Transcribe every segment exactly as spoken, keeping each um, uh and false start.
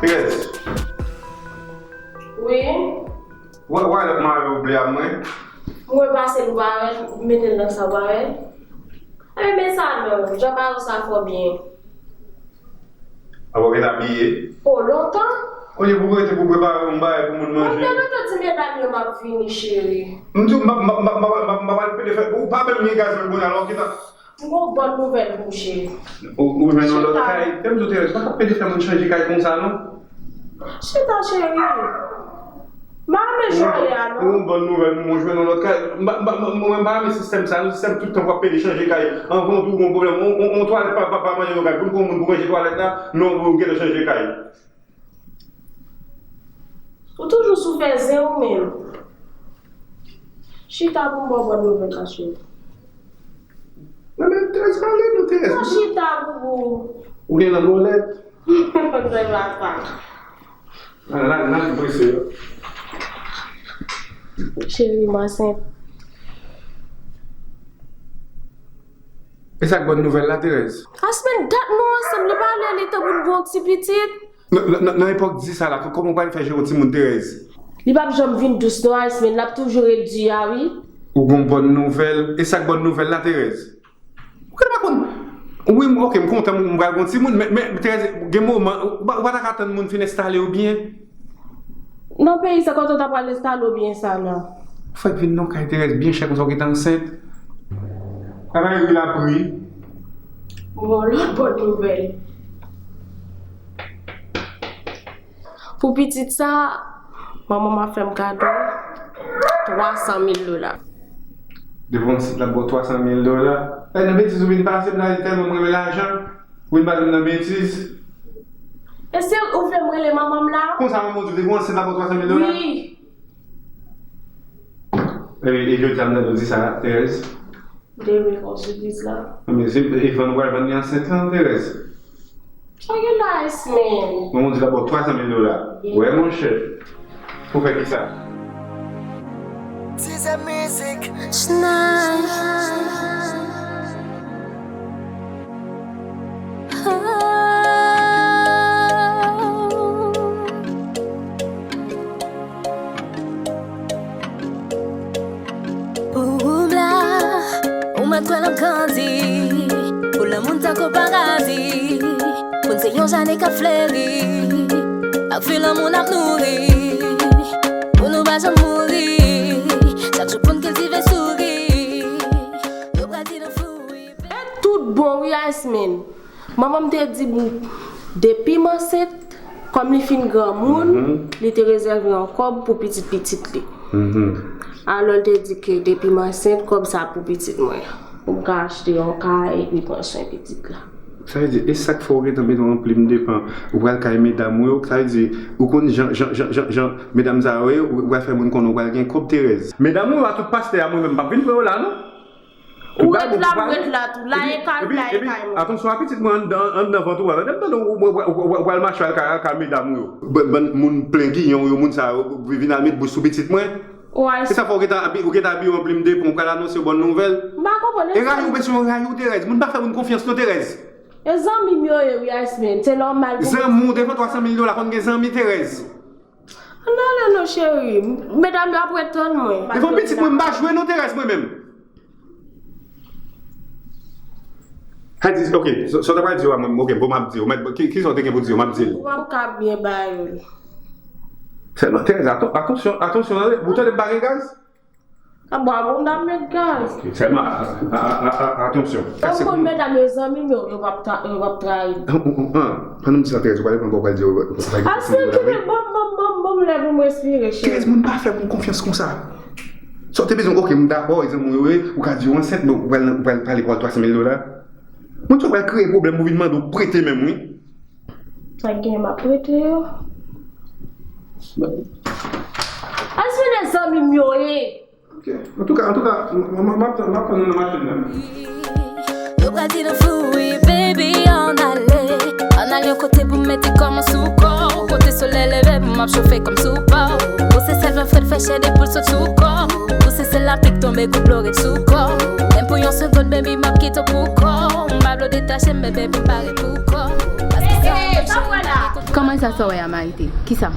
Thérèse. Wi. Wè, wè, lòt mari ou ble a mwen. Mwen pase l ou pa wè l, ou mete l nan sa ou pa wè l. Ebyen sa menm, jan pa wè sa fò byen. Apa w gentan abiye? O, lontan. Olye pou w rete pou prepare yon bagay pou moun manje. Mwen te gentan di medam yo m ap vini, cheri. M di w, m ap, m ap, m ap, m ap, m ap, m ap al pede fè, ou pa menm gen gaz menm kounye a la, w gentan. M gon bòn nouvèl pou w, cheri. Ou, ou jwenn yon lòt kay. Tèm di w, Thérèse, pa ka pede fè moun chanje kay konsa, non. Chita, cheri. M pa renmen jan w ye a, non. Yon bòn nouvèl, mwen jwenn yon lòt kay. M pa, m pa, mwen, mwen pa renmen sistèm sa, non. Sistèm tout tan w ap pede chanje kay. Anvan w tou gon pwoblèm. On, on, on twalèt pa, pa, pa manje yon kay. Pou n gon moun pou ranje twalèt la, non, ou gentan chanje kay. Ou toujou sou fè zen ou menm. Chita pou m ba w bòn nouvèl la, cheri. Mwen menm, Thérèse, pale nou, Thérèse. Non, chita, boubou. Ou gen nan bòlèt. Mwen papa. Ala, la, la, nou prese yo. Cheri, m ansent. E sa k bòn nouvèl la, Thérèse? Asmèn dat nou ansanm, li pa lè li tan pou n gen yon ti pitit. Nan, nan, nan, nan epòk di sa la, kòman w pral fè jere yon timoun, Thérèse? Li p ap janm vin dous non, Asmèn, l ap toujou ret di a, wi. Ou gon bòn nouvèl? E sa k bòn nouvèl la, Thérèse? Ou genlè pa konn. Wi, m, oke, m kontan, m, m pral gon timoun, men, men, Thérèse, gen moman, ou pa, ou pa ta ka tann moun fin enstale w byen? Nan peyi sa, kote w ta pral enstale w byen sa la? Fèk vin nan kay Thérèse byen chè konsa, ou gentan ansent. Travay wi l ap ri. Bon, lòt bòn nouvèl. Pou pitit sa, manman m ap fè m kado twa san mil dola. Depi w ansent l ap ba w twa san mil dola. Tèlman betiz ou vin pase m la, tèlman m renmen lajan. Ou vin pase m nan betiz. E se ou vle m rele manman m la? Konsa manman w di w depi w ansent l ap ba w twa san mil dola? Wi. E, e jodi a m tande w di sa, Thérèse? Demen fò sipriz la. Men se Evan ou pral vann li ansent lan, Thérèse. Sa gen la, Asmèn? Manman di l ap ba w twa san mil dola. Wi. Wè, monchè. Pou fè kisa? Tizè mizik. Shnaj. Pou ou m la, ou mèt kwè l ap grandi. Pou lanmou n tankou paradi. Pou n se yon jaden k ap fleri. Ak fwi lanmou n ap nouri. Pou nou pa janm mouri. Chak jou pou n kiltive souri. Yo pral di nou fou, wi. E tout bon, wi, Asmèn. Manman m te di m, depi m ansent, kòm li fin granmoun, li te rezève yon kòb pou pitit pitit li. Alò, l te di ke depi m ansent, kòb sa pou pitit mwen. Pou m ka achte yon kay epi pran swen pitit la. Sa vle di, e sa k fè w gentan mete yon plim depan, ou pral kay medam ou yo, sa vle di, ou konn jan, jan, jan, jan, jan medam sa yo ye, ou pral fè moun konnen ou pral gen kòb, Thérèse. Medam ou yo a tout pastè a, mwen menm, m p ap vin pran yo la, non. Ou ret la, m ret la tou. La e kay, la e kay mwen. Atansyon a pitit mwen anndan, anndan vant ou a. Lè m tande ou, ou, ou, ou, ou pral mache al kay, al kay medam ou yo. Bann, bann moun plen giyon yo, moun sa yo, vin al met bouch sou pitit mwen. E sa fè w gentan abi-, ou gentan abiye w an plim depan, ou pral anonse yo bòn nouvèl. M pa konprann. E rayi w, mesye, w rayi w, Thérèse. Moun pa fè moun konfyans non, Thérèse. E zanmi m yo ye, wi, Asmèn. Se nòmal pou zanmi w, devan twa san mil dola, konn gen zanmi, Thérèse. Ann ale non, cheri. Medam yo ap ret tann mwen. Devan pitit mwen, m pa jwe non, Thérèse, mwen menm. Sa di, ok, sa, sa w ta pral di yo a mwen, ok, bon, m ap di yo. Mèt, ki, ki sa w te gen pou di yo, m ap di l. Ou p ap ka byen ba yo. Sèlman, Thérèse, aton-, atansyon, atansyon, tande, ou tande m pa gen gaz? A bon, a bon, m t ap met gaz. Ok, sèlman, a, a, a, a, atansyon. Ou konn medam yo zanmi m yo, yo p ap tra-, yo p ap trayi m. An, an, an, an, pandan m di sa, Thérèse, ou pale pandan w pral di yo, ou pral di yo. Asmèn, kite, ban m, ban m, ban m, ban m lè pou m respire, cheri. Thérèse, moun pa fè moun konfyans konsa. Sa w te bezwen, ok, m dakò, e zanmi w yo ye, ou ka di yo ansent, men ou pral, ou pral pale pou al twa san mil dola. Moun sa yo pral kreye pwoblèm pou vin mande w prete menm, wi. Sa k genyen, m ap prete yo. Asmèn, zanmi m yo ye. Ok. Antouka, antouka, m, m, m, m ap tann, m ap tann nou nan machin nan. Yo pral di nou fou, wi, baby, ann ale. Ann ale yon kote pou m mete kò m sou kò w. Kote solèy leve, m ap chofe kò m sou pa w. Ou se sèl van frèt fè chè de poul sot sou kò w. Ou se sèl lapli k tonbe, gout dlo ret sou kò w. Menm pou yon segonn, baby, m ap kite w pou kò w. M pa vle w detache m, men baby, m pare pou kò w. Paske sa w ap cheri, m pa gen kont Kòman sa, sa w wè a, Marite? Kisa?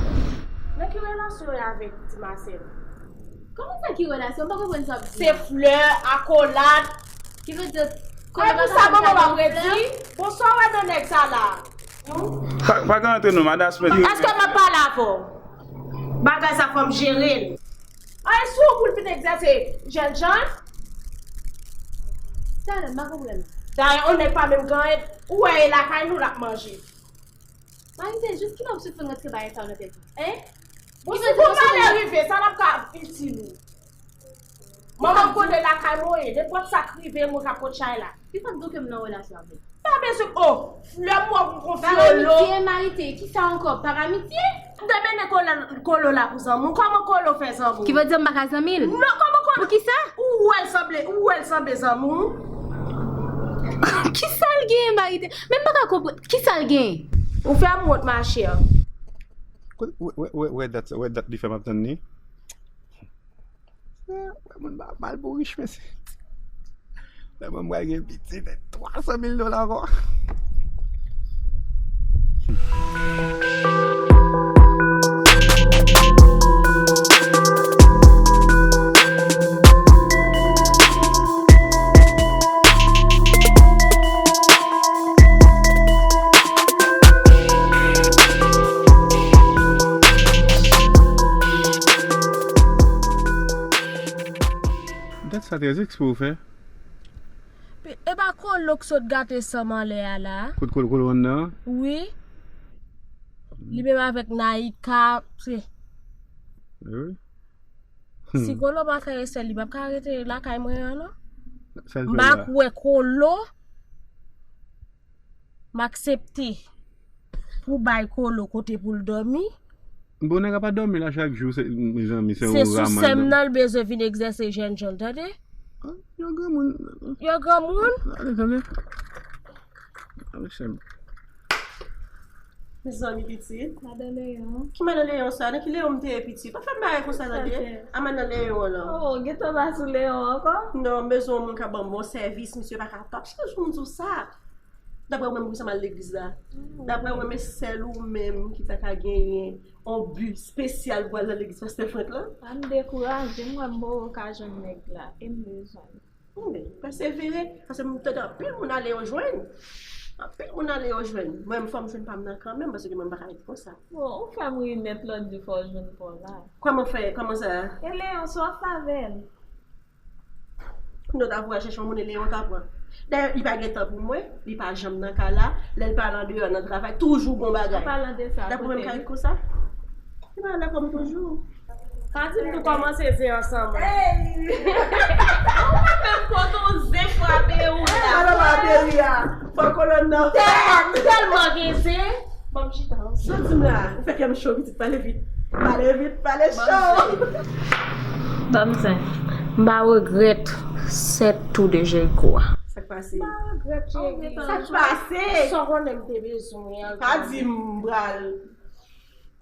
Nan ki relasyon w ye avèk ti Marcel? Kòman sa, ki relasyon? M pa konprann sa w ap di. Se flè, akolad. Ki vle di, e pou sa manman w ap redi? Bon, sa w wè nan nèg sa la? Pa, pa gen antre nou, madas mèt. Èske m ap pale avè w? Bagay sa fò m jere l. Ay, sou pou l vin egzèse jènjan. Talè, m pa konprann. Dayè, on nèg pa menm gen anyen, ou wè e lakay nou l ap manje. Marite, jis kilè w sot fin rantre bagay sa yo nan tèt ou? Hein? Bon, si gon malè rive, sa n ap ka itil ou? Manman m konnen lakay mwen ye, nenpòt sa k rive, mwen ka pot chay la. Ki fè m di w ke m nan relasyon avè l? Pa bezwen, oh, flè m wè w kon vyolo. Paramitye, Marite, kisa ankò? Paramitye? M te mennen kolo, kolo la pou zanmi w. Kòman kolo fè zanmi w? Ki vle di m pa ka zanmi l? Non, kòman kolo? Poukisa? Ou wè l sanble, ou wè l sanble zanmi w? Kisa l genyen, Marite? Men m pa ka konprann. Kisa l genyen? Ou fè m wont, machè. Kote, wè, wè, wè, wè dat, wè dat li fè m ap tann li. Wè moun ba mal pou rich, mesye. Lè mwen m pral gen pitit, e twa san mil dola ankò. Dat sa trè eksprè w fè. Pe-, e pa Kolo k sot gate san m anlè a la? Kot Kolo, Kolo anndan an? Wi. Li menm avèk Naika, se. E wi. Si Kolo pa fè esè, li p ap ka rete lakay mwen an, non. Sa l fè la? M pa kwè Kolo. M aksepte pou bay Kolo kote pou l dòmi. Bon, nèg la pa dòmi la chak jou, se, mezanmi, se yon raman. Se sou sè m nan l bezwen vin egzèse jènjan l, tande? Ah, yo granmoun. Yo granmoun? Ale, tande. Ale, sè m. Mezanmi, pitit. Madan Leyon. Ki madan Leyon sa? Nan ki Leyon m te ye, pitit? Pa fè m bagay konsa, tande? A madan Leyon an lan. Oh, gentan pa sou Leyon ankò? Non, m bezwen yon moun k ap ban m bon sèvis, misye pa ka tòp. Chak jou m di w sa. Daprè ou menm, poukisa m al legliz la? Daprè ou menm, e sèl ou menm ki ta ka genyen yon bi espesyal pou al nan legliz Pastè Frank lan? Pa m dekouraje, m wè m poko ka jwenn nèg la, e m bezwen l. Bon, men, pèsevere, paske m tande anpil moun ale yo jwenn. Anpil moun ale yo jwenn. Mwen menm, fò m jwenn pa m nan kanmenm, paske mwen m pa ka rete konsa. Bon, ou fè m ri nèt lòt jou, fò w jwenn pa w la. Kòman fè? Kòman sa? E Leyon, sa w ap fè avè l? Kounye a w ta voye chèche yon moun e Leyon ta pran. Dayè, li pa gen tan pou mwen, li pa janm nan kay la. Lè l pa nan deyò nan travay, toujou gon bagay. An palan de sa, dapre mwen, m ka ret konsa? Li pa dakò m toujou. Pa di m nou kòmanse zen ansanm. Ou pa menm kote yon zen frape ou la. Alò, ateri a. Fò kolòn nan. Tèlman, tèlman gen zen. Ban m chita. Sa w di m la? Ou fè kè m cho, pitit, pale vit. Pale vit, pale cho. Ban m zen. M pa regrèt sèt tou de Jeriko a. Sa k pase? M pa regrèt, cheri. Sa k pase? Sa w konnen m te bezwen an. Pa di m pral.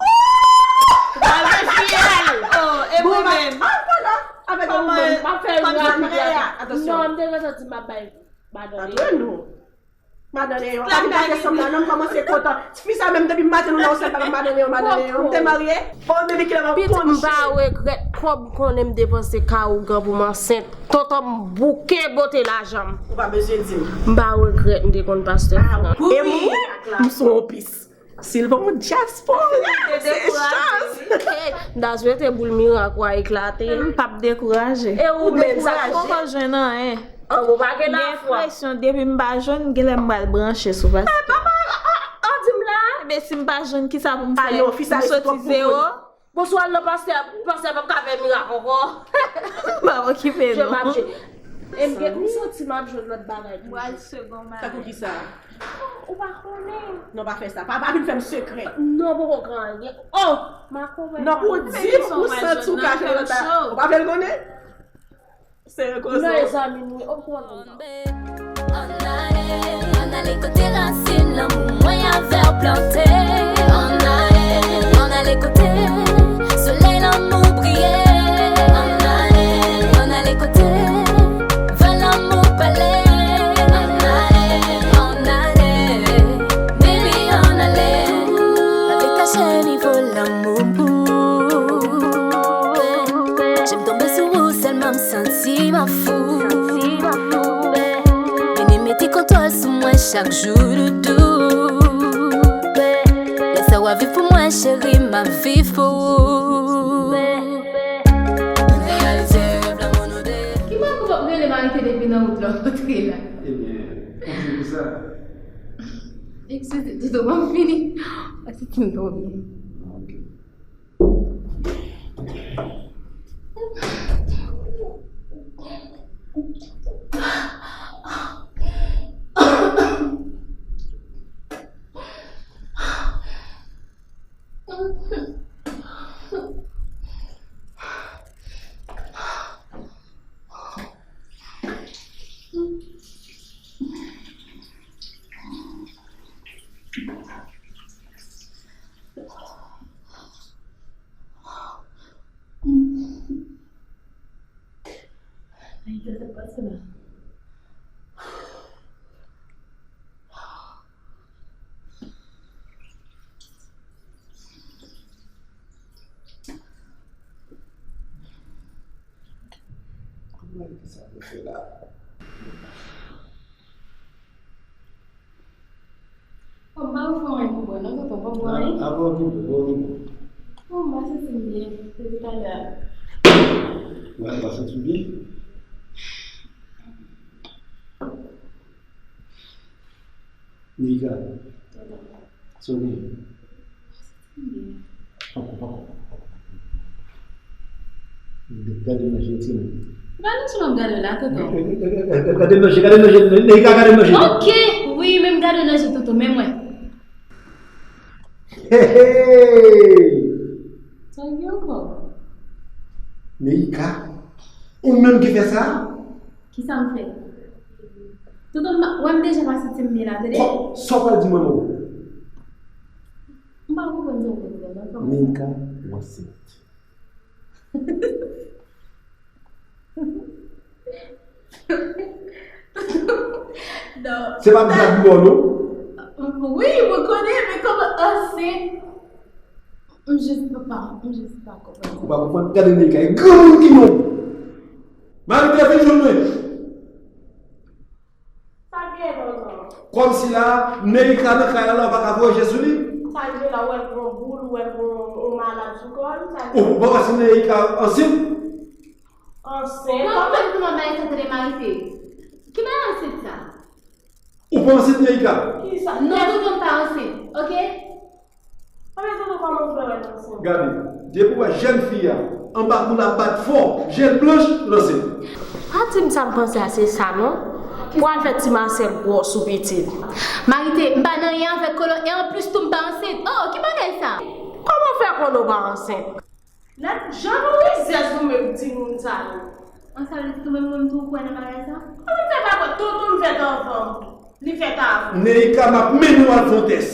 Ou pral mefye l. Oh, e mwen menm. Al pran la avèk yon moun. M ap fè l rapid, rapid. Non, m te gentan di m ap bay madan Leyon. Madan Leyon, pa vin pase sanm la, non, m kòmanse kontan. Tifi sa menm, depi maten nou nan yon sèl papa, madan Leyon, madan Leyon. M te marye. Oh, depi kilè m ap konn m pa regrèt kòb m konnen m depanse ka ougan pou m ansent. Tonton m bouke bote lajan m. Ou pa bezwen di m. M pa regrèt m te konn pastè Frank. E mwen, m sou yon pis. Si l pa yon dyaspora, se chans. Hey, m ta swete boul mirak ou a eklate. M p ap dekouraje. E ou menm, sa k poko jwenn anyen. An, ou pa gen lafwa. Gen enpresyon depi m pa jwenn, genlè m pral branche sou pastè. Papa, an, an, an, di m la. Ebyen, si m pa jwenn, kisa pou m fè? M soti zewo? Bon, si w al nan pastè, pastè p ap ka fè mirak ankò. M p ap okipe non. E m gen, m santi m ap jwenn lòt bagay toujou. Mwen segon mari. Tankou kisa? Ou pa konnen. Non, pa fè sa. Pa, pa vin fè m sekrè. Non, poko gen anyen. Oh, m a konprann. Non, pou w di m, ou santi w ka jwenn lòt bagay. Ou pa vle l konnen? Serye koze w. Mezanmi, nou, oh, pran nou. Ann ale, ann ale kote rasin lanmou mwen avè w plante. Ann ale, ann ale kote solèy lanmou briye. Ann ale, ann ale kote van lanmou pale. Ann ale, ann ale, baby, ann ale. Chak jou doudou, lè sa w ap viv pou mwen, cheri, m ap viv pou ou. Reyalize rèv lanmou nou de. Ki bò w ap rele Marite depi nan wout la w antre la? Ebyen, ou di pou sa? Eskize, Toto, ban m fini. Pase ti m tonbe. Ok. Ay, sa k ap pase la? Kòman ki sa pou fè la? Bon, m pa wè fè anyen pou bwè non, tonton, pa bwè anyen. Apa w okipe, pa w okipe. Bon, m pa santi m byen depi talè a. Ou pa santi w byen? Neika. Tonton. Sa w genyen? Poko, poko, poko. Gade manje, timoun. Gade sou m ap gade la, tonton. Gade manje, gade manje, Neika, gade manje. Ok, wi, men m gade manje, tonton, men mwen. Hey, hey! Sa gen ankò? Neika, ou menm ki fè sa? Kisa m fè? Tonton, m pa, wè m deja pa santi m byen la, tande? Sa w pral di manman w? M pa konprann sa w vle di la, non, sa w... Neika, w ansent. Non. Se pa blag m ba w non. Wi, mwen konnen, men kòman ansent? M jis pa, m jis pa konprann. Ou pa konprann? Gade Neika, e granmoun ki non. Marite, vin jwenn mwen. Sa k gen, tonton? Kòmsi la, Neika nan kay la, la, ou pa ka voye je sou li? Sa k gen la, ou wè l pran boul, ou wè l pran yon malad sou kò l, sa k gen? Ou pa wè si Neika ansent? Ansent? Kòman pou mwen bay sa tande Marite? Ki bagay ansent sa? Ou pa ansent, Neika? Kisa? Non, tonton, m pa ansent, ok? Anben, tonton, kòman ou fè wè l ansent? Gade, depi w wè jèn fi a, anba kou l ap bat fò, je l blanch, l ansent. Pa di m sa m panse a, se sa non. Pou al fè ti Masèl gwòs ou pitit. Marite, m pa nan anyen avèk Kolo, e anplis tou m pa ansent. Oh, ki bagay sa? Kòman w fè konnen w pa ansent? Lè jan nou rizèz nou menm timoun sa yo. An, sa vle di tou menm mwen m tou kwè nan bagay sa? Kòman m fè pa kwè? Tonton m fèt anvan m. Li fèt avan. Neika, m ap mennen w al fè yon tès.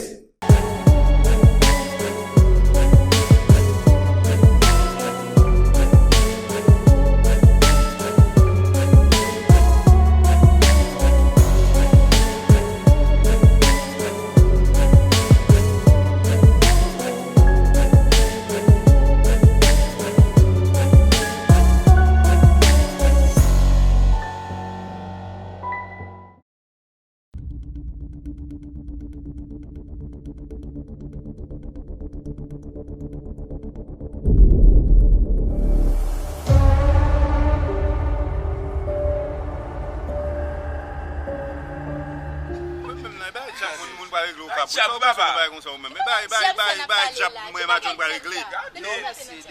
Mwen menm nan, bay djab moun, moun pa regle w ka. Bay djab, papa. Bay konsa ou menm. Bay, bay, bay, bay djab mwen, madanm pral regle. Gade,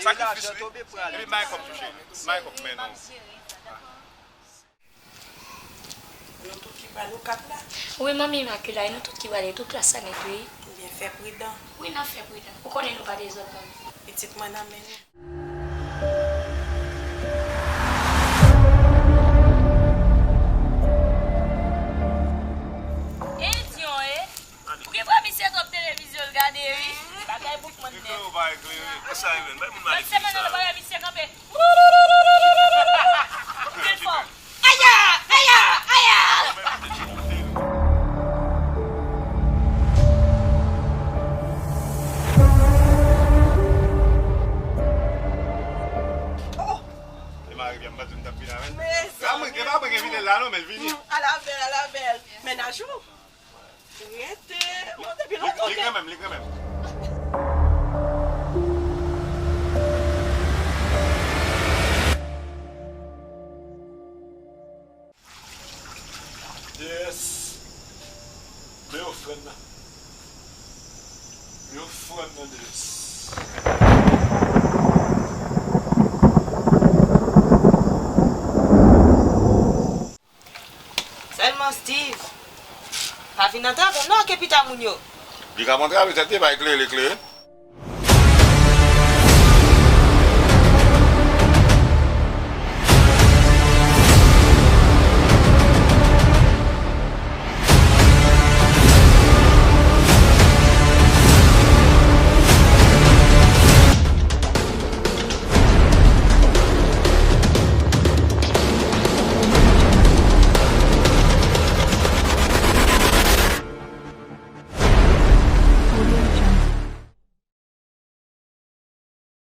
sakrifis, wi. Epi bay kòb touche. Bay kòb men non. Nou tout ki pral Okap la? Wi, manmi Imakila, e nou tout ki pral, tout klas la nèt, wi. Ebyen, fè pridan. Wi, n ap fè pridan. Ou konnen nou pa dezòd, manmi. Pitit mwen nan men nou. Endyon, e? Ou gen vre misye twòp televizyon l gade, wi. Bagay boukman nèt. Eklere ou pa eklere? Konsa, e menm, bay moun malefini sa yo. Bagay misye kanpe. Aya! Aya! Aya! Oh! E mari byen, m pa di m t ap vin avè l. Mezanmi. Mwen, e pa mwen ki envite l la non, men l vini. Ala bèl, ala bèl. Mennaj ou? Li gran menm, li gran menm. Yes. Men ofrann nan. Men ofrann nan, Denis. Sèlman Steve, pa vin antrave non ak epi ta moun yo. Li ka antrave tèt li, bay klere, li klere.